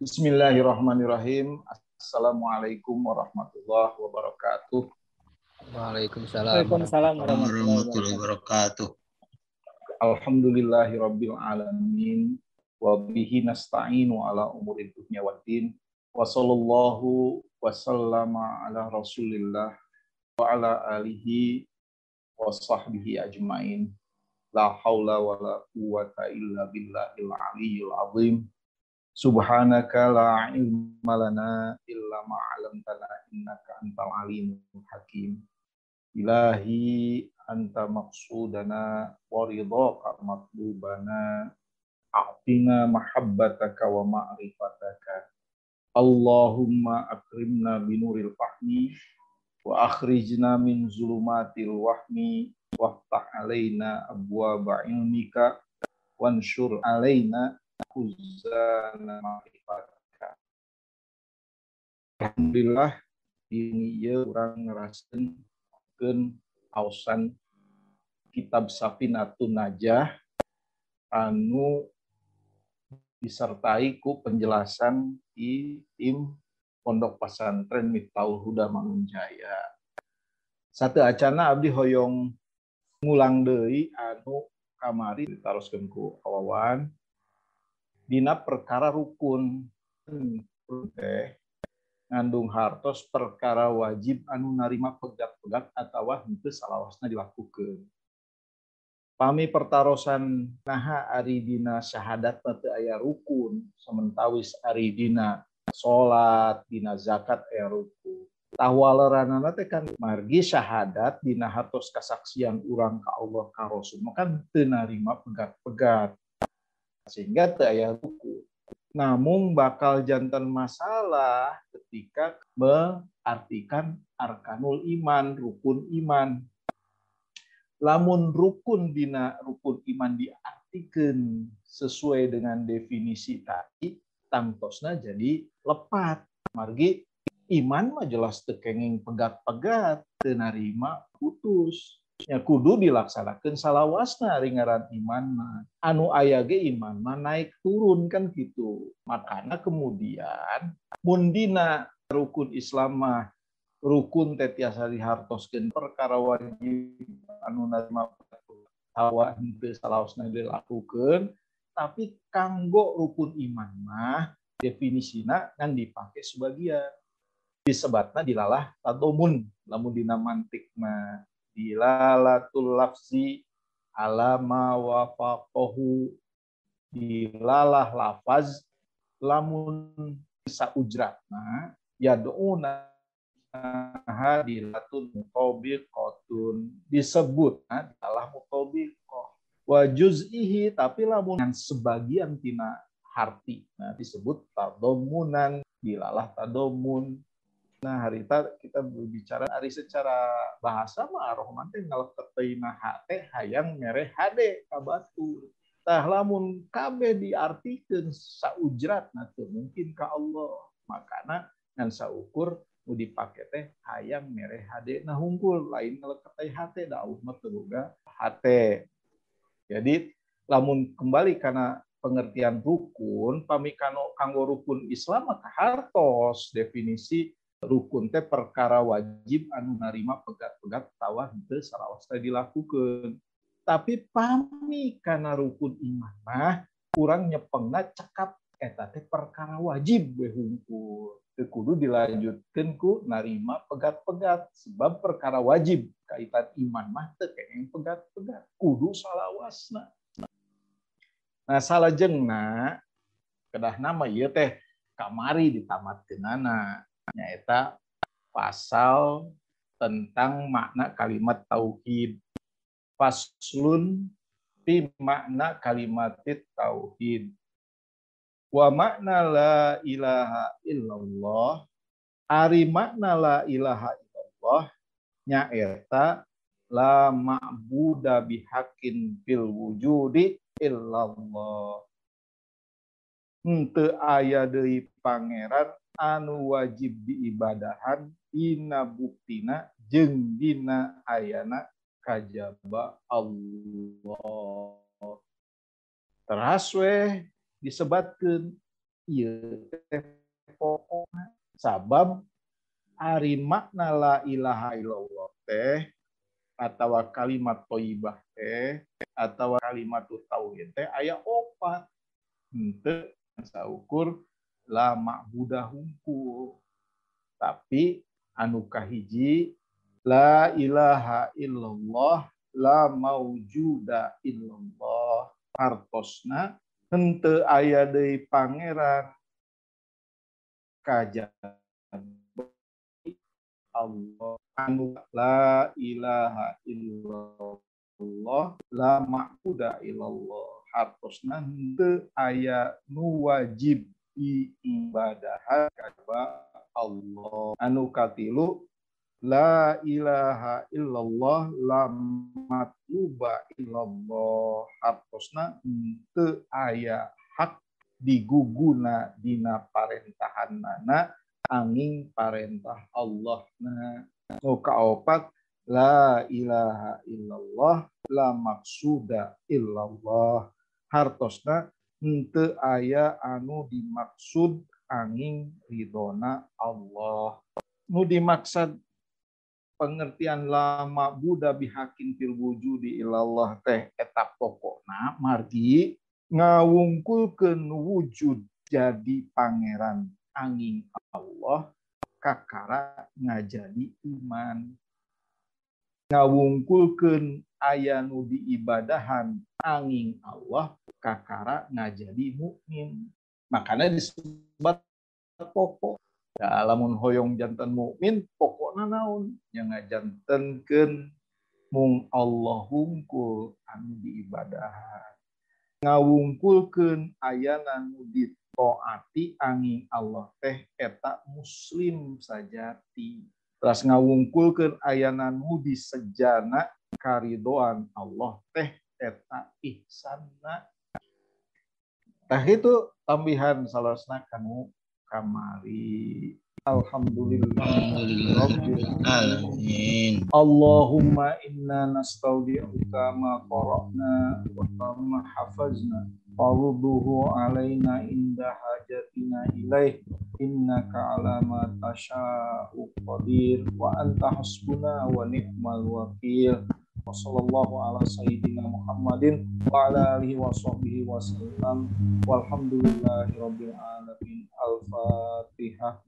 Bismillahirrahmanirrahim. Assalamualaikum warahmatullahi wabarakatuh. Waalaikumsalam. Waalaikumsalam warahmatullahi wabarakatuh. Alhamdulillahirabbil alamin wa bihi nasta'inu ala umurid dunya waddin. Wa sallallahu wa sallama ala Rasulillah wa ala alihi wa sahbihi ajmain. La haula wa la quwwata illa billahil aliyyil azim. Subhanaka la ilma lana illa ma 'allamtana innaka antal alimul hakim. Ilahi anta maqsudana wa ridhaka matlubana. A'tina mahabbataka wa ma'rifataka. Allahumma akrimna binuril fahmi wa akhrijna min zulumatil wahmi waftah alaina abwaaba ilmika wanshur alaina khuzana ma'rifataka. Alhamdulillah ini ieu urang ngerasakeun ausan kitab Safinatun Najah anu disertai ku penjelasan di tim Pondok Pesantren Miftahul Huda Mangunjaya. Satu acana abdi hoyong ngulang deui anu kamari ditaroskeun ku awawan dina perkara rukun teh ngandung hartos perkara wajib anu narima pegat-pegat atawa henteu salawasna dilakukeun. Pami pertarosan naha ari dina syahadat teu aya rukun, samentawis ari dina salat, dina zakat aya rukun. Tahwaleranana teh kan margi syahadat dina hartos kasaksian urang ka Allah ka Rasul mah kan teu narima pegat-pegat. Sehingga teu aya rukun. Namun bakal jantan masalah ketika mengartikan arkanul iman, rukun iman. Lamun rukun dina rukun iman diartikeun sesuai dengan definisi tadi, tangtosna jadi lepat. Margi iman mah jelas teu kenging pegat-pegat, teu narima putus. Ya kudu dilaksanakeun salawasna ari ngaran iman mah. Anu aya ge iman mah naik turun kan gitu. Makana kemudian mun dina rukun Islam mah rukun teh tiasa dihartoskeun perkara wajib anu narima hawa henteu salawasna dilakukeun, tapi kanggo rukun iman mah definisina kan dipake sebagian. Disebatna dilalah tadomun lamun dina mantik mah dilalatul lafzi ala ma wafaqahu, dilalah lafaz lamun saujratna yad'una hadilatun mutabiqatun, disebut adalah mutabiqah wa juz'ihi, tapi lamun sebagian tina harti nah disebut tadomunan, dilalah tadomun. Nah harita kita berbicara ari secara bahasa mah Ar-Rahman teh ngaleketeuna hate hayang mere hade ka batur. Tah lamun kabeh diartikeun saujratna teu mungkin ka Allah. Makana ngan saukur nu dipake teh hayang mere hade nah hungkul lain ngaleketai hate da Allah mah teu boga hate. Jadi lamun kembali kana pengertian rukun pami kanggo rukun Islam maka hartos definisi rukun teh perkara wajib anu narima pegat-pegat atawa henteu salawasna dilakukeun. Tapi pami kana rukun iman mah kurang nyepengna cekap eta teh perkara wajib we hungkul. Teu kudu dilanjutkeun ku narima pegat-pegat sebab perkara wajib kaitan iman mah teu kenging pegat-pegat kudu salawasna. Nah salajengna kedahna mah ieu teh kamari ditamatkeunana nyaeta pasal tentang makna kalimat tauhid. Faslun fi makna kalimatit tauhid. Wa makna la ilaha illallah, ari makna la ilaha illallah nyaeta la ma'buda bihaqqin fil wujudi illallah. Henteu aya deui pangeran anu wajib diibadahan dina buktina jeung dina ayana kajaba Allah. Teras weh disebatkeun Ieu teh pokokna sabab ari makna la ilaha illallah teh atawa kalimat thayyibah teh atawa kalimat tauhid teh aya opat. Henteu saukur la ma'budah hungkul. Tapi anu kahiji la ilaha illallah la maujuda illallah. Hartosna henteu aya deui pangeran kajaba Allah. Anu la ilaha illallah la ma'buda illallah. Hartosna henteu aya nu wajib diibadahan kajaba Allah. Anu katilu la ilaha illallah la matluba illallah. Hartosna henteu aya hak diguguna dina parentahanana angin parentah Allah. Nah, nu kaopat la ilaha illallah la maksuda illallah. Hartosna henteu aya anu dimaksud angin ridona Allah. Nu dimaksud pengertian la ma'buda bihakin fil wujudi illallah teh eta pokokna margi ngawungkulkeun wujud jadi pangeran angin Allah kakara ngajadi iman. Ngawungkulkeun aya nu diibadahan angin Allah kakara ngajadi mukmin. Makanya disebut pokok. Ya, lamun hoyong janten mukmin pokokna naon? Yang ngajantenkeun mung Allah hungkul anu diibadahan. Ngawungkulkeun ayana nu ditaati angin Allah teh eta muslim sajati. Terus ngawungkulkeun ayana nu disejana karidoan Allah teh eta ihsanna. Tah itu tambihan salasna kanu kamari. Alhamdulillah. Alamin. Allahumma inna nastaudi'uka ma qara'na wa ma hafazna farudduhu alaina inda hajatina ilaih innaka ala ma tasha'u qadir wa anta hasbuna wa ni'mal wakil. Wa sallallahu ala sayyidina Muhammadin wa ala alihi wa sahbihi wa sallam. Walhamdulillahi rabbil alamin. Al-Fatihah.